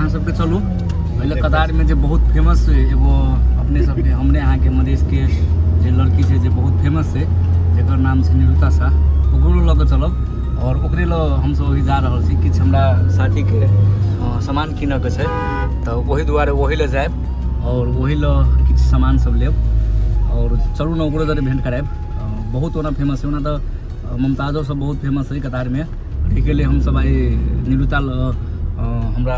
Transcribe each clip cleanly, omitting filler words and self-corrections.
अहाँ सबके चलू पहिले कतारमे जे बहुत फेमस एगो अपने सबके हमरे अहाँके मधेशके जे लड़की छै जे बहुत फेमस छै जकर नाम छै निरुता शाह, ओकरो लऽ कऽ चलब आओर ओकरे लऽ हमसब अभी जा रहल छी। किछु हमरा साथीके सामान कीनऽके छै तऽ ओहि दुआरे ओहि लए जायब आओर ओहि लऽ किछु सामान सब लेब। आओर चलू ने ओकरो जरे भेंट करायब। बहुत ओना फेमस छै, ओना तऽ मुमताजो सब बहुत फेमस छै कतारमे। एहिके लिए हमसब आइ निरुता लऽ हमरा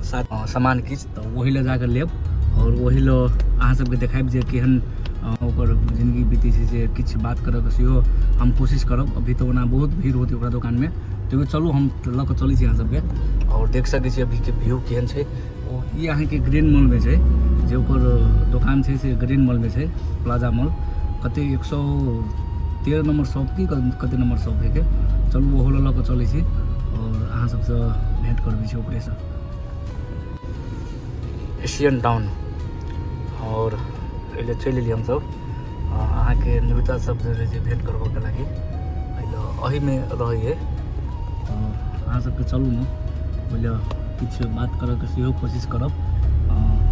साथ सामान किछु तऽ ओहि लए जाकऽ लेब आओर ओहि लऽ अहाँ सबके देखायब जे केहन ओकर जिन्दगी बीतै छै, जे किछु बात करऽके सेहो हम कोशिश करब। अभी तऽ ओना बहुत भीड़ होतै ओकरा दोकानमे, तैयो चलू हम लऽ कऽ चलै छी अहाँ सबके। आओर देख सकै छी अभीके व्यू केहन छै। ओ ई अहाँके ग्रीन मॉलमे छै, जे ओकर दोकान छै से ग्रीन मॉलमे छै, प्लाजा मॉल। कते 113 नंबर शॉप की कते नंबर शॉप है के, चलू ओहो लऽ कऽ चलै छी आओर अहाँ सबसँ भेंट करबै छी ओकरेसँ। एशियन टाउन आओर एहि लए चलि एलियै हमसब अहाँके निरुता सब जे भेंट करबऽके लागि। एहि लए एहिमे रहै है। अहाँ सबके चलू ने ओहि लए किछु बात करऽके सेहो कोशिश करब।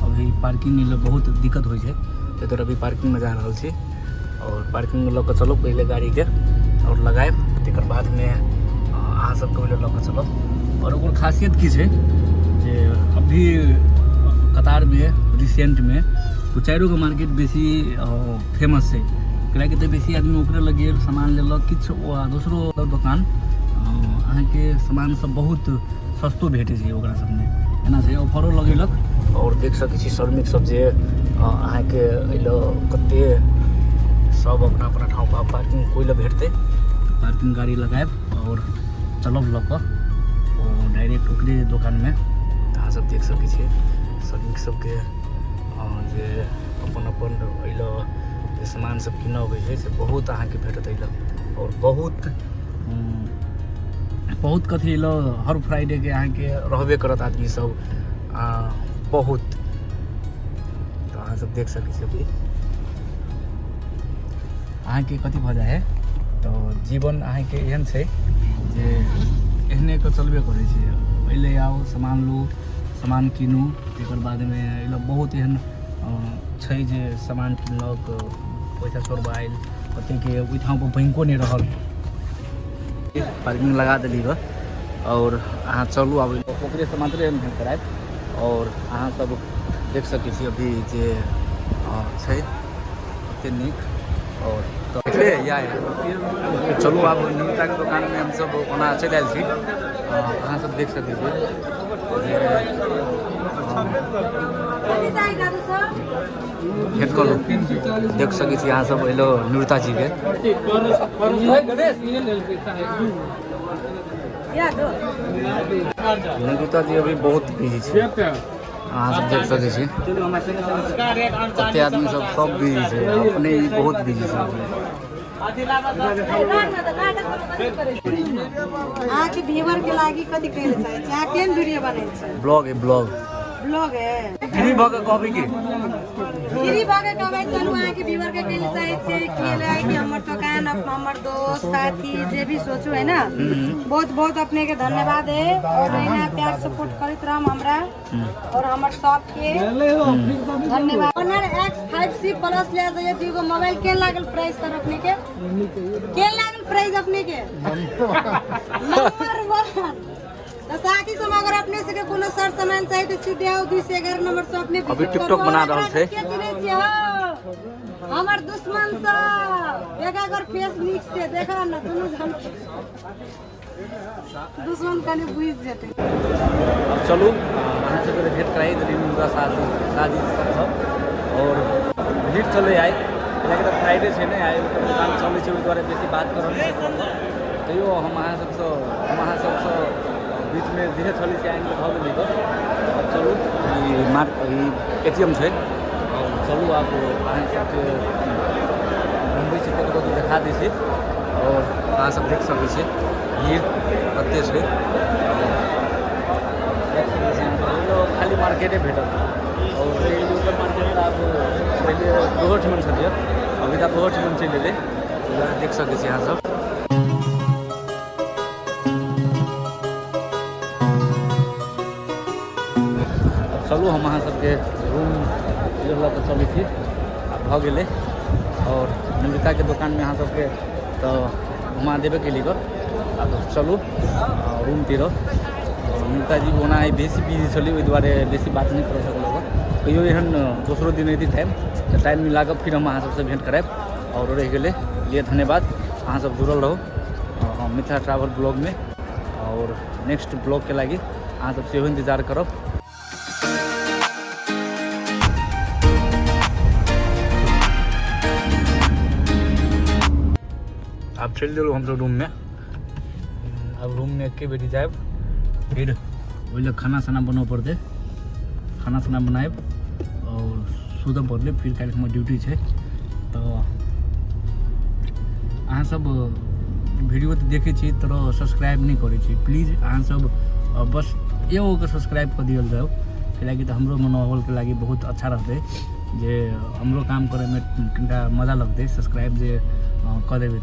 अभी पार्किंग लए बहुत दिक्कत होइ छै, ताहि दुआरे अभी पार्किंगमे जा रहल छी। आओर पार्किंगमे लऽ कऽ चलब पहिले गाड़ीके आओर लगायब, तकर बादमे अहाँ सबके ओहि लए लऽ कऽ चलब। आओर ओकर खासियत की छै जे अभी कतारमे रिसेंटमे ओ 4 गो मार्केट बेसी फेमस छै, कैलाकि तऽ बेसी आदमी ओकरे लग गेल सामान लेलक। किछु दोसरो दोकान अहाँके सामान सब बहुत सस्तो भेटै छै ओकरा सबमे, एना छै ऑफरो लगेलक। आओर देख सकै छी श्रमिक सब जे अहाँके एहि लऽ कते सब अपना अपना ठाउँ पर पार्किंग कोइ लए भेटतै, पार्किंग गाड़ी लगायब आओर चलब लऽ कऽ ओ डायरेक्ट ओकरे दोकानमे। अहाँ सब देख सकै छियै श्रमिक सबके जे अपन अपन एहि लऽ जे सामान सब कीनऽ अबै छै से बहुत अहाँके भेटत एहि लऽ। आओर बहुत बहुत कथी लऽ हर फ्राइडेके अहाँके रहबे करत आदमी सब बहुत। तऽ अहाँ सब देख सकै छी अभी अहाँके कथी भऽ जाइ है। तऽ जीवन अहाँके एहन छै जे एहने कऽ चलबे करै छै। पहिले आउ सामान लू, सामान कीनू, तकर बादमे एहि लऽ बहुत एहन छै जे सामान किनलक पैसा छोड़बऽ आयल, कतेकके ओहिठाम पर बैंको नहि रहल। पार्किंग लगा देली हँ और अहाँ चलू आब ओकरे से मात्रे हम भेंट करायब। और अहाँ सब देख सकै छी अभी जे छै कते नीक। और या चलू आब निमिताके दोकानमे हमसब ओना चलि आयल छी। अहाँ सब देख सकै छी जे भेंट करू। देख सकै छी अहाँ सब एलो निरुता जी के। निरुता जी अभी बहुत बिजी छै, अहाँ सब देख सकै छी कते आदमी सब सब बिजी छै, अपने ई बहुत बिजी छै। अहाँके व्यूअर के लागी कथी कहै लए चाहै छी? अहाँ केहन वीडियो बनै छी? ब्लॉग है, ब्लॉग। ब्लॉग है। फ्री भऽ के कहबै की? फ्री भऽ के कहबै। चलू अहाँके व्यूअर के कहै लए चाहै छियै कि एलै कि हमर दोकान, हमर दोस्त साथी जे भी सोचू है ना, बहुत बहुत अपने के धन्यवाद है। और एना प्यार सपोर्ट करैत रहम हमरा और हमर सबके धन्यवाद। ऑनर X5C plus ले जाइए 2 गो मोबाइल। के लागल प्राइस सर अपने के? के लागल प्राइस अपने के? नंबर 1। तो साथी सब अगर अपने से के कोनो सर सामान चाहिए तो सीधे आओ 211 नंबर से अपने अभी visit TikTok करू। बना रहल छै। के चिन्है छियै हो? हमर दुश्मन सब देखा अगर फेस नीक से देखा ना, दुनू जन दुश्मन कनि बुझि जेतै। अब चलू अहाँ सबके भेंट कराइ देली हुनका शादी शादी सब। और भीड़ चलै आइ, कियाकि तऽ फ्राइडे छै ने आइ, ओकर दोकान चलै छै, ओहि दुआरे बेसी बात करऽ नहि तैयो हम अहाँ सबसँ हम अहाँ सबसँ बीचमे जे छलै से आनिकऽ धऽ देली। तऽ आब चलू ई मार्क ई ATM छै। आओर चलू आब अहाँ सबके घुमबै छी, कतहु कतहु देखा दै छी। आओर अहाँ सब देख सकै छी भीड़ कते छै। देख सकै छी अहाँ सब खाली मार्केटे भेटत। आओर ओकर मार्केट आब पहिले दोसर ठिमन छलियै, अभी तऽ दोसर ठिमन चलि एलै। देख सकै छी अहाँ सब। सबके रूम लऽ कऽ चलै छी। आब भऽ गेलै। आओर नमिताके दोकानमे अहाँ सबके तऽ घुमा देबे केली गऽ। आब चलू रूम तिर। नमिताजी ओना आइ बेसी बिजी छली, ओहि दुआरे बेसी बात नहि कऽ सकलहुँ गऽ। कहियो एहन दोसरो दिन अयती टाइम तऽ टाइम मिला कऽ फिर हम अहाँ सबसँ भेँट करायब। आओर रहि गेलै लिए धन्यवाद, अहाँ सब जुड़ल रहू मिथिला ट्रैवल ब्लॉगमे। आओर नेक्स्ट ब्लॉगके लागि अहाँ सब सेहो इन्तजार करब। आब चलि देलहुँ हमसब रूममे। आब रूममे एके बेरी जायब, फिर ओहि लए खाना साना बनबऽ पड़तै। खाना साना बनायब आओर सुतऽ पड़लै, फिर काल्हि हमर ड्यूटी छै। तऽ अहाँ सब वीडियो तऽ देखै छी तर सब्सक्राइब नहि करै छी, प्लीज अहाँ सब बस एगोके सब्सक्राइब कऽ दियल जाउ, कैलाकि तऽ हमरो मनोबलके लागि बहुत अच्छा रहतै जे हमरो काम करैमे कनिटा मजा लगतै सब्सक्राइब जे कऽ देबै।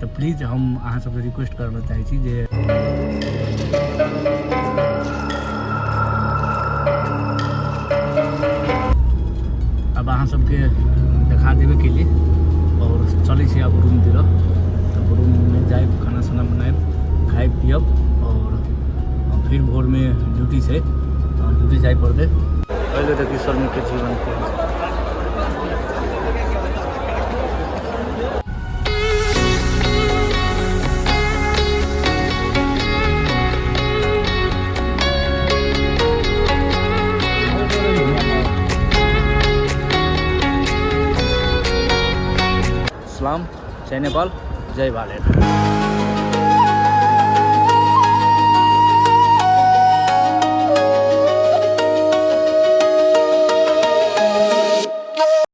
तऽ प्लीज हम अहाँ सबसँ रिक्वेस्ट करऽ चाहै छी जे अब अहाँ सबके देखा देबे के लिए। और चलै छी अब रूम तिर। तब रूममे जायब, खाना साना बनायब, खायब पियब और फिर भोरमे ड्यूटी छै, ड्यूटी जाय पड़तै। पहिले देखी श्रमिकके जीवन केहन छै। सलाम, जय नेपाल, जय बालेन।